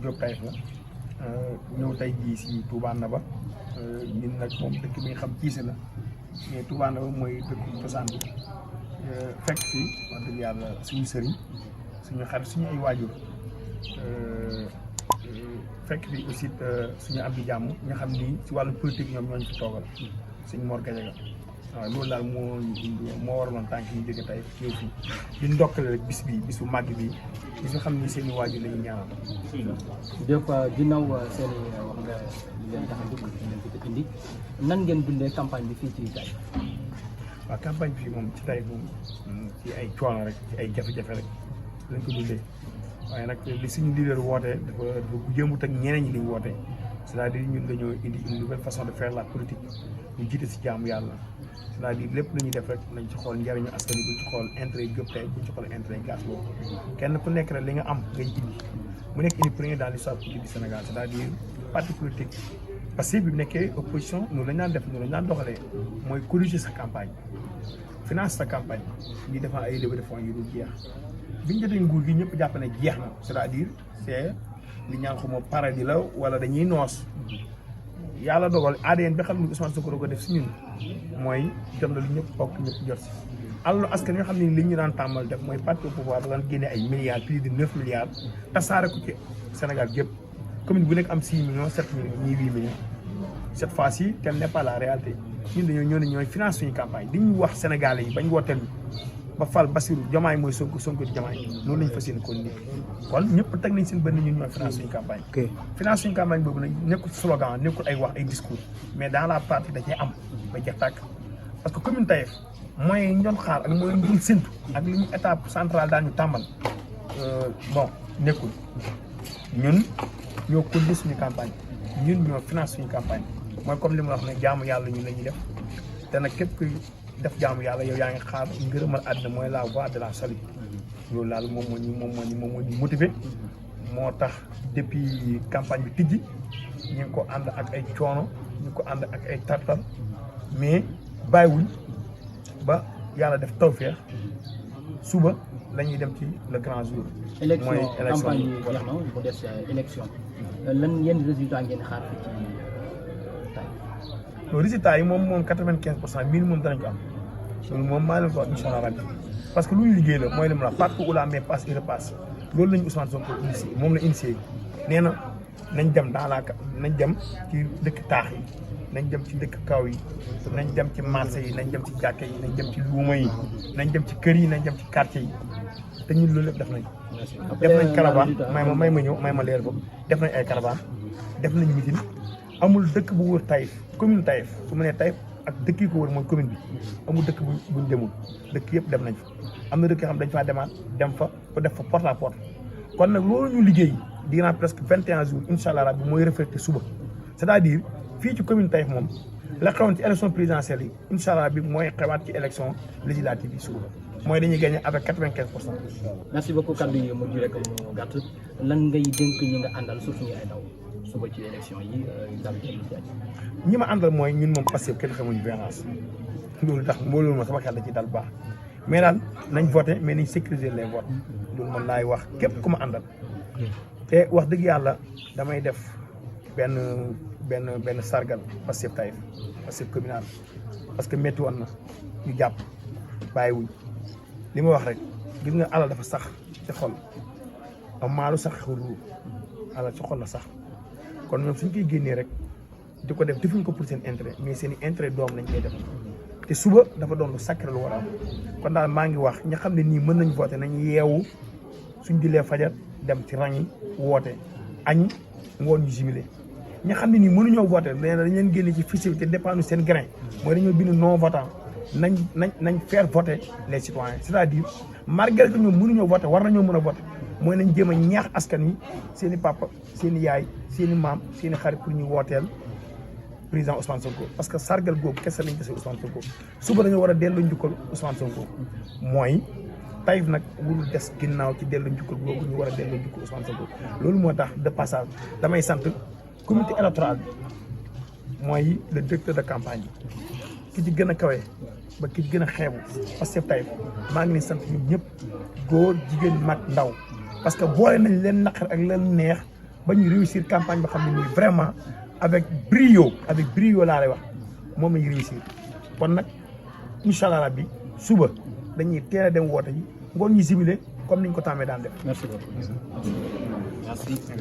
Diop Taïf la ñëw tey jii si Touba Ndaba ñun nag moom dëkk bi nga xam Cissé la mais Touba Ndaba mooy dëkk cosaan bi fekk fii wax dëgg yàlla suñu sëriñ suñu xarit suñu ay waajur fekk fii aussi suñu am di jàmm nga xam ni si wàllu politique ñoom ñooñu fi toogal suñu Mor Gadiaga waaw loolu daal moo waraloon tànk ñu jóge tey ñëw fii di ndokkale rek bis bu màgg bi bis nga xam ni seen i waajur la ñuy ñaanal. des fois ginnaaw seen wax nga leen tax a jóg leen fi indi nan ngeen dundee campagne bi fii ci Taïf. waaw campagne bi moom ci Taïf moom ci ay coono rek ci ay jafe-jafe rek lañ ko dundee waaye nag li suñu leader wootee dafa jëmbut ak ñeneen ñi liñ wootee c'est-à-dire ñun dañoo indi une nouvelle façon de faire la politique ñu jiite si jaamu yàlla c'est-à-dire lépp lu ñuy def rek nañ ci xool njariñu askan wi buñ ci xool intérêt Diop Taïf buñ ci xool intérêt gas boobu kenn ku nekk rek li nga am ngay indi mu nekk une première dans l'histoire politique du Sénégal c'est-à-dire parti politique parce que bi mu nekkee opposition noonu lañ daan def noonu lañ daan doxalee mooy corriger sa campagne finance sa campagne ñuy defar ay levée de fonds yu dul jeex biñ jotee nguur gi ñëpp jàpp ne jeex na c'est-à-dire c'est li ñaan xuma paradis la wala dañuy noos yàlla dogal ADN bi xam ne Ousmane Sonko ko def si ñun mooy jot na lu ñëpp bokk ñëpp jot si alalu askan yoo xam ne li ñu daan tàmmal def mooy parti au pouvoir da daan génne ay milliards plus de 9 milliards tasaare ko ci Sénégal gépp commune bu nekk am 6 millions 7 millions ñii 8 millions cette fois-ci tel n'est pas la réalité ñun dañoo ñëw ne ñooy finance suñu campagne di ñu wax Sénégalais yi bañ wooteel ba fal Bassirou Diomaye mooy Sonko Sonko di Diomaye noonu lañ fas yéene ko nii kon ñëpp teg nañ seen bënn ñun ñooy finance suñu campagne. finance suñu campagne boobu nag nekkul slogan nekkul ay wax ay discours mais dans la pratique da cee am ba jeex tàkk parce que commune Taïf moyens yi ñu doon xaar ak moyens yi ñu doon séntu ak li ñu étape centrale daan ñu tàmbal bon nekkul ñun ñoo conduire suñu campagne ñun ñoo finance suñu campagne mooy comme li ma wax ne jaamu yàlla ñun la ñuy def te nag képp kuy def jaamu yàlla yow yaa ngi xaar ngërëmal àddina mooy la voie de la salut loolu daal moom moo ñu motivé moo tax depuis campagne bi tijji ñu ngi ko ànd ak ay coono ñu ngi ko ànd ak ay tartar mais bàyyiwuñ ba yàlla def tawfeex suba la ñuy dem ci le grand jour. mooy élection campagne yi jeex na mu des élection lan yenn résultat ngeen xaar fi ci Taïf. résultat yi moom 95% minimum danañ ko am loolu moom maa leen ko wax incha allah rabbi parce que lu ñu liggéey la mooy li mu la partout où la main passe il repasse loolu lañu Ousmane Sonko initié moom la initié nee na nañ dem nañ dem ci dëkk taax yi nañ dem ci dëkk kaw yi nañ dem ci marché yi nañ dem ci jàkka yi nañ dem ci luuma yi nañ dem ci kër yi nañ dem ci quartier yi te ñun loolu lépp def nañ caravane may ma ñëw may ma leer boobu def nañ ay caravane def nañ meeting amul dëkk bu wër Taïf commune Taïf su ma nee Taïf ak dëkk yi ko wër mooy commune bi amul dëkk buñ demul dëkk yëpp dem nañ fa am na dëkk yoo xam dañ faa demaat dem fa ba def fa porte à porte kon nag loolu ñu liggéey dinaa presque 21 jours incha allah rabbi mooy reflété suba c'est-à-dire fii ci commune Taïf moom la xewoon ci élection présidentielle yi incha allah bi mooy xewaat ci élection législative yi suba mooy dañuy gagné avec 95%. merci beaucoup kaddu yi mujj rek mu gàtt lan ngay dénk ñi nga àndal surtout ñi ay ndaw suba ci élection yi daal ñi ma àndal mooy ñun moom passé kenn xamuñu violence loolu tax loolu ma sama xel da ci dal baax mais daal nañ voté mais nañ sécuriser les votes loolu man laay wax képp ku ma àndal te wax dëgg yàlla damay def benn sargal Pastef Taïf Pastef communal parce que métti woon na ñu jàpp bàyyiwuñ li ma wax rek gis nga alal dafa sax ci xol am maalu sax xuru alal ci xol la sax kon ñoom suñ koy génnee rek di ko def defuñ ko pour seen intérêt mais seen i intérêt doom lañ koy def te suba dafa doon lu sacré lu war a am kon daal maa ngi wax ña xam ne nii mën nañ voté nañ yeewu suñ dilee fajar dem ci rang yi woote añ ngoon ñu jubilé ña xam ne nii mënuñoo voté nee na dañ leen génne ci fichier bi te dépendre seen grain mooy dañoo bind non votant nañ faire voter les citoyens c'est-à-dire malgré que ñoom mënuñoo voté war nañoo mën a voté mooy nañ jéem a ñaax askan wi seen i papa seen i yaay seen i maam seen i xarit pour ñu wooteel président Ousmane Sonko parce que sargal googu kese lañ kese Ousmane Sonko suba dañoo war a dellu njukkal Ousmane Sonko mooy Taïf nag wurul des ginnaaw ci dellu njukkal googu ñu war a dellu njukkal Ousmane Sonko loolu moo tax de passage damay sant comité électoral bi mooy le directeur de campagne bi ki ci gën a kawe ba ki ci gën a xeebu parce que Taïf maa ngi leen sant ñun ñëpp góor jigéen mag ndaw parce que boole nañ leen naqar ak leen neex ba ñu réussir campagne ba xam ne nii vraiment avec brio laa lay wax moom la ñu réussir kon nag incha allah rabbi suba dañuy teel a dem woote ji ngoon ñu simile comme niñ ko tàmmee daan def. Merci beaucoup. Merci.